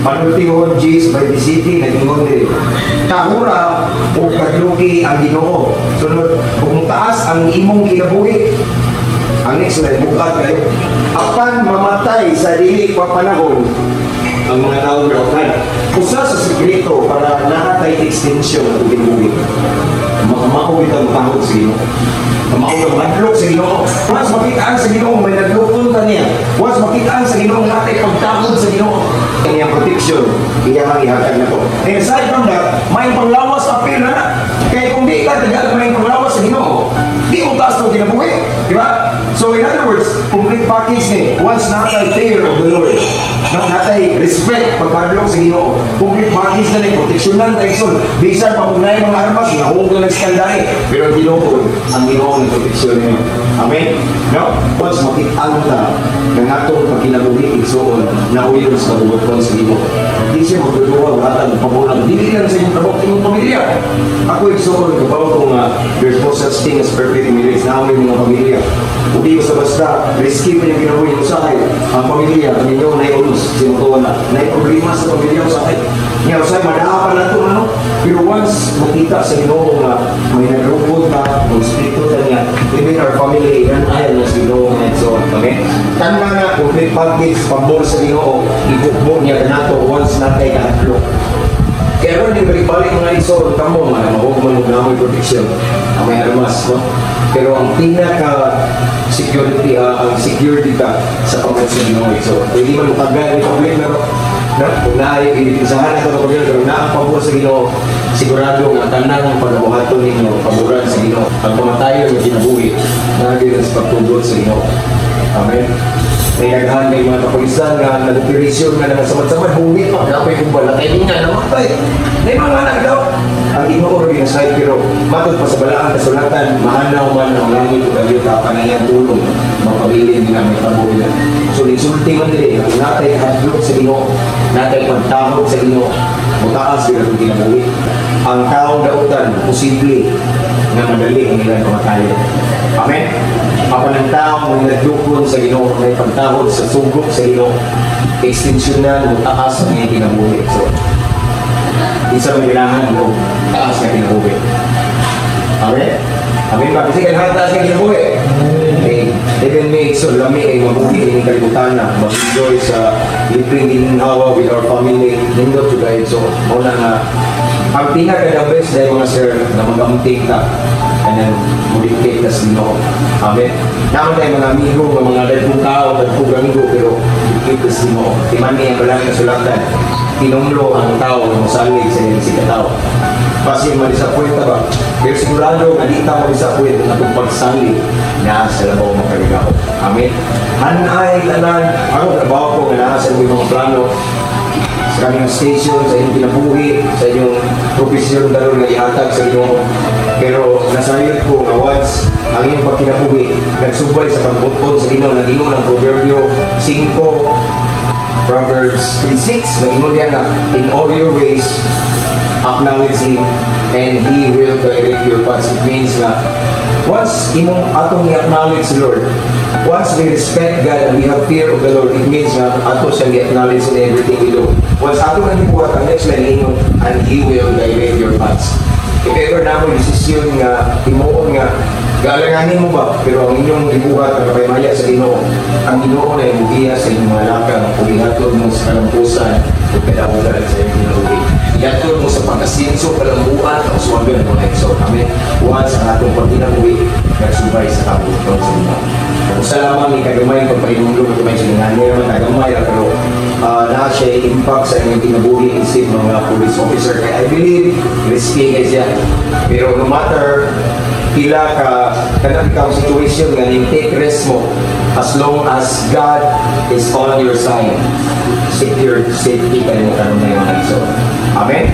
Panultihon Gis by the city, nag-ingon diri. Tahura o kadluki ang Ginoo. Sunod, kung taas ang imong kinabuhi. Ang next line, bukat kayo. Apan mamatay sa dili pa panahon ang mga tao dautan. Usa sa sekreto para naa tay extension ang kinabuhi. Makamao kita matahod sa Ginoo. Kamao ka madlok sa Ginoo. Once makitaan sa Ginoo, may nadlokon ta niya. Once makitaan sa Ginoo, natay pagtahod sa Ginoo. Iyang protection, iyang ihatag na to. And aside from that, may panglawas appeal na. Kaya kung di ka tagal may panglawas sa Ginoo, di mo taas ng kinabuhi. Di ba? So in other words, complete package ni. Once natay fear of the Lord, no, natay respect pagpadlok sa Ginoo, complete package na ni proteksyonan tayo son. Bisan pa kung naay mga armas, nahog na nagskandari. Pero ang Ginoo ang proteksyon niyo. Amen? No? Once makit-an ta ng atong pagkinabuhi igsuon na uyon sa kabuoton sa Ginoo. Di siya magduduwa hatag pabulang. Dili lang sa inyong trabaho, sa inyong pamilya. Ako, igsuon, kabaw ko nga there's no such thing as perfect marriage na aming mga pamilya. Ug di basta-basta risky pa yung kinabuhi usahay. Ang pamilya, ang inyo naiunos, sinutuwa na. Nay problema sa pamilya usahay. Nga usahay, madapa na ito, ano? Pero once makita sa Ginoo nga may nagrukod ka, respeto ta niya, even our family, yan ay ang sa Ginoo nga so, okay? Tanan na complete package, pabor sa Ginoo, ibukbo niya kanato once natay kahadlok. Kaya ron din balik-balik mga igsoon kamo nga mahog man og namoy protection ang may armas, no? Pero ang pinaka security, ang security ka sa pagkat sa Ginoo. So, hindi man makagaya ni public na no? Kung naay idipinsahan ato ng pagkakas, pero naa ang pabor sa Ginoo, sigurado nga tanang pagbuhaton ninyo paboran sa Ginoo. Ang pamatayon nga kinabuhi, naa sa pagtugot sa Ginoo. Amen. May daghan kay mga kapulisan nga nag-operasyon nga nagasamad-samad, buhi pa, napay kung bala, kay nga namatay. May mga anak daw. Ang Ginoo ra ginasayod, pero matod pa sa balaang kasulatan, mahanaw man ang langit ug ang yuta pa na iyang tulong, mapabilin nila may tabo nila. So insulti man dili, kung natay hadlok sa Ginoo, natay pagtahod sa Ginoo, mutaas gyud ang kinabuhi. Ang taong dautan, posible nga madali ang ilang kamatayon. Amen? Apan ang taong may nagdukon sa Ginoo, may pagtahod sa sugok sa Ginoo, extension na mutaas ang iyang kinabuhi. So, isa may kailangan mo taas na kinabuhi. Amen? Amen ba? Kasi kailangan taas na kinabuhi. Okay. Even me, so lami ay mabuhi ini kalibutan na mag-enjoy sa libreng ginhawa with our family. Nindot to guys. So, muna nga, ang pinaka the best dahil mga sir, na mag-amunting ka and then mo-dedicate ka sa Ginoo. Amen. Naman tayo mga amigo, mga mga dagkong tao, dagkong amigo, pero dedicate ka sa Ginoo. Timani ang balang kasulatan. Tinumlo ang tao, mosalig sa iyang sikatao. Basin ma-disappoint ba? Pero sigurado nga di ta ma-disappoint ang atong pagsalig na sa labaw makaligaw. Amen. Hanay tanan, ako trabaho ko nga naa sa inyong mga plano sa kanyang station, sa inyong kinabuhi, sa inyong profesyon karon nga ihatag sa Ginoo. Pero nasayod ko nga once ang inyong pagkinabuhi nagsubay sa pagbuton sa Ginoo, nag-ingon ang Proverbio 5, Proverbs 3:6, nag-ingon diya nga, "In all your ways, acknowledge Him and He will direct your paths." It means nga, once imong atong i-acknowledge si Lord, once we respect God and we have fear of the Lord, it means nga ato siyang i-acknowledge in everything we do. Once ato nang gibuhat, ang next line ingon, "And He will direct your paths." If ever na mo desisyon nga himuon nga gaalanganin mo ba, pero ang inyong gibuhat ang kapaymaya sa Ginoo, ang Ginoo na imugiya sa inyong mga lakang ug ihatod mo sa kalampusan ug kadaugan sa inyong kinabuhi. Ihatod mo sa pag-asinso, kalambuan, kauswagan mga igsoon. Amen. Once ang atong pagkinabuhi nagsubay sa kabuluton sa Ginoo. Usa lamang ni kagamay pagpahinumdum ito may siningan naman kagamay pero naa siya impact sa inyong kinabuhi isip mga police officer kay I believe risky kay siya, pero no matter pila ka kanang ikaw situation nga ning take risk mo, as long as God is on your side, secure safety kayo karon na mga igsoon. Amen.